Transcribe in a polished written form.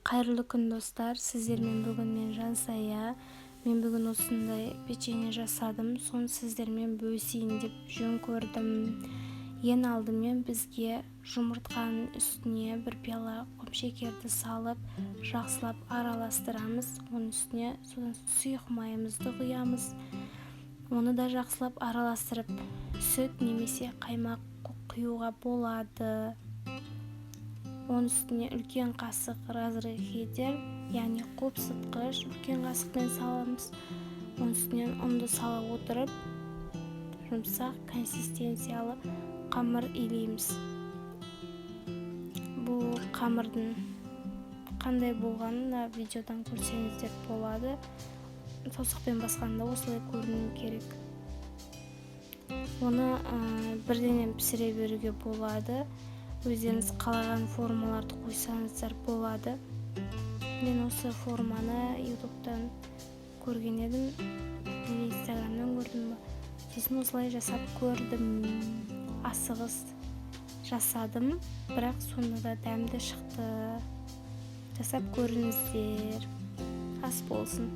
Қайырлы күн, достар! Сіздермен бүгін мен, Жансая. Мен бүгін осындай печенье жасадым, соны сіздермен бөлісейін деп жөн көрдім. Ең алдымен бізге жұмыртқаның үстіне бір пиала құмшекерді салып, жақсылап араластырамыз. Оның үстіне содан сұйық майымызды құямыз. Оны да жақсылап араластырып, сүт немесе қаймақ құюға болады. Оның үстіне үлкен қасық разрыхлитель, яғни қопсытқыш, үлкен қасықпен саламыз. Оның үстінен ұнды сала отырып, жұмсақ консистенциялы қамыр илейміз. Бұл қамырдың қандай болғанын мына видеодан көрсеңіздер болады. Саусақпен басқанда осылай көріну керек. Оны бірденен пісіре беруге болады. Өздеріңіз қалаған формаларды қойсаңыздар болады. Мен осы форманы Ютубтан көрген едім или Инстаграмнан көрдім ба, сосын осылай жасап көрдім. Асығыс жасадым, бірақ сонда да дәмді шықты. Жасап көріңіздер, ас болсын!